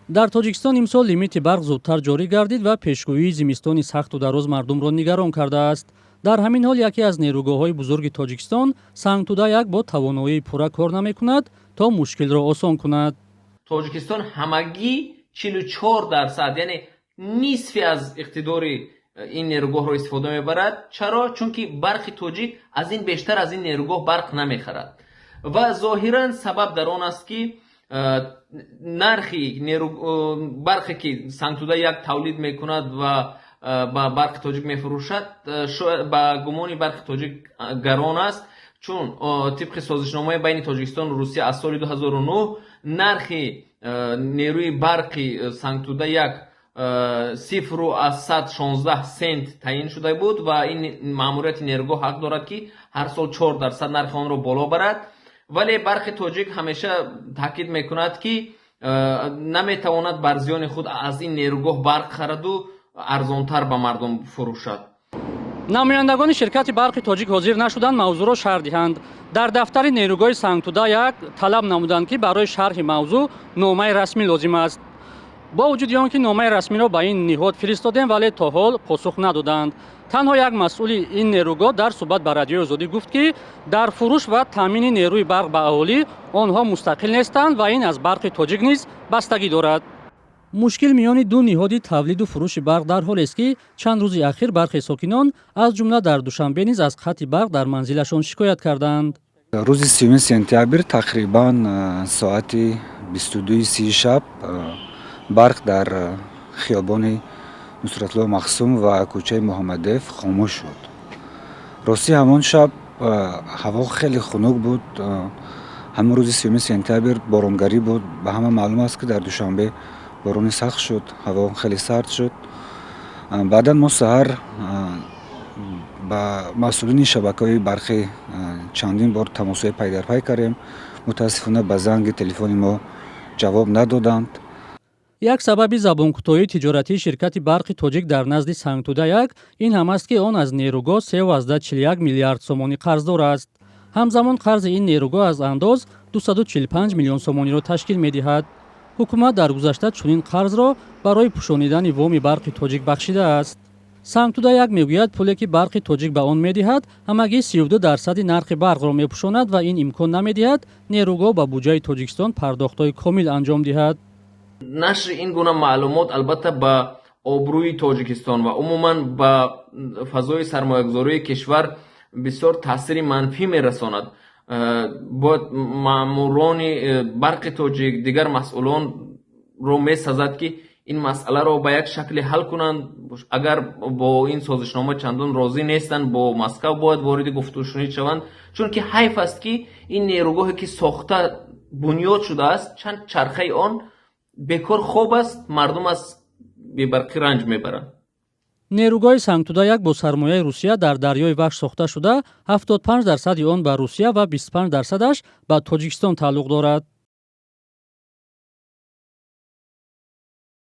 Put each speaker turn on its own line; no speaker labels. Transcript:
Дар Тоҷикистон имсол лимити барқ зудтар ҷорӣ гардид ва пешгӯии зимистони сахту дароз мардумро нигарон кардааст. Дар ҳамин ҳол яке аз нерӯгоҳҳои бузурги Тоҷикистон, Сангтуда 1, бо тавоноии пурра кор намекунад, то мушкилро осон кунад.
Тоҷикистон ҳамагӣ 44%, яъне нисфи аз иқтидори ин нерӯгоҳро истифода мебарад. Чаро? Чунки Барқи Тоҷик аз ин бештар аз ин нерӯгоҳ барқ намехарад ва зоҳиран сабаб дар он аст, ки нархи барқе, ки Сангтуда 1 тавлид мекунад ва ба Барқи Тоҷик мефурӯшад, ба гумони Барқи Тоҷик гарон аст, чун тибқи созишномаи байни Тоҷикистону Русия аз соли 2009 нархи нерӯи барқи Сангтуда 1 0,16 сент таъин шуда буд ва ин маъмурияти нерӯгоҳ ҳақ дорад, ки ҳар сол 4% нархи онро боло барад. Вале Барқи Тоҷик ҳамеша таъкид мекунад, ки наметавонад бар зиёни худ аз ин нерӯгоҳ барқ хараду арзонтар ба мардум фурӯшад.
Намояндагони ширкати Барқи Тоҷик ҳозир нашуданд мавзӯъро шарҳ диҳанд. Дар дафтари нерӯгоҳи Сангтуда 1 талаб намуданд, ки барои шарҳи мавзӯъ номаи расмӣ лозим аст. Бо вуҷуди он ки номаи расмиро ба ин ниҳод фиристодем, вале то ҳол посух надоданд. Танҳо як масъули ин нерӯгоҳ дар суҳбат ба Радиои Озодӣ гуфт, ки дар фурӯш ва таъмини нерӯи барқ ба аҳолӣ онҳо мустақил нестанд ва ин аз Барқи Тоҷик низ бастагӣ дорад. Мушкил миёни ду ниҳоди тавлиду фурӯши барқ дар ҳолест, ки чанд рӯзи ахир бархе сокинон, аз ҷумла дар Душанбе низ, аз қатъи барқ дар манзилашон шикоят кардаанд.
Рӯзи 30 сентябр тақрибан соати 22:30 шаб барқ дар хиёбони Нусратулло Махсум ва кӯчаи Муҳаммадев хомӯш шуд. Ростӣ, ҳамон шаб ҳаво хеле хунук буд. Ҳамон рӯзи 30 сентябр боронгарӣ буд. Ба ҳама маълум аст, ки дар Душанбе борони сахт шуд, ҳаво хеле сард шуд. Баъдан мо саҳар ба масъулини шабакаҳои барқӣ чандин бор тамосҳои пайдарпай кардем. Мутаассифона, ба занги телефони мо ҷавоб надоданд.
Як сабаби забонкӯтоҳии тиҷоратии ширкати Барқи Тоҷик дар назди Сангтуда 1 ин ҳам аст, ки он аз нерӯгоҳ 3,41 миллиард сомонӣ қарздор аст. Ҳамзамон қарзи ин нерӯгоҳ аз андоз 245 миллион сомониро ташкил медиҳад. Ҳукумат дар гузашта чунин қарзро барои пӯшонидани воми Барқи Тоҷик бахшидааст. Сангтуда 1 мегӯяд, пуле, ки Барқи Тоҷик ба он медиҳад, ҳамагӣ 32 дарсади нархи барқро мепӯшонад ва ин имкон намедиҳад нерӯгоҳ ба буҷаи Тоҷикистон пардохтҳои комил анҷом диҳад.
Нашри ин гуна маълумот, албатта, ба обрӯи Тоҷикистон ва умуман ба фазои сармоягузории кишвар бисёр таъсири манфӣ мерасонад. Бояд маъмурони Барқи Тоҷик, дигар масъулонро месазад, ки ин масъаларо ба як шакле ҳал кунанд. Агар бо ин созишнома чандон розӣ нестанд, бо Москав бояд вориди гуфтушунид шаванд, чунки ҳайф аст, ки ин нерӯгоҳе, ки сохта бунёд шудааст, чанд чархаи он бекор хоб аст, мардум аз бебарқӣ ранҷ мебаранд.
Нерӯгоҳи Сангтуда 1 бо сармояи Русия дар дарёи Вахш сохта шуда, 75 дарсади он ба Русия ва 25 дарсадаш ба Тоҷикистон тааллуқ дорад.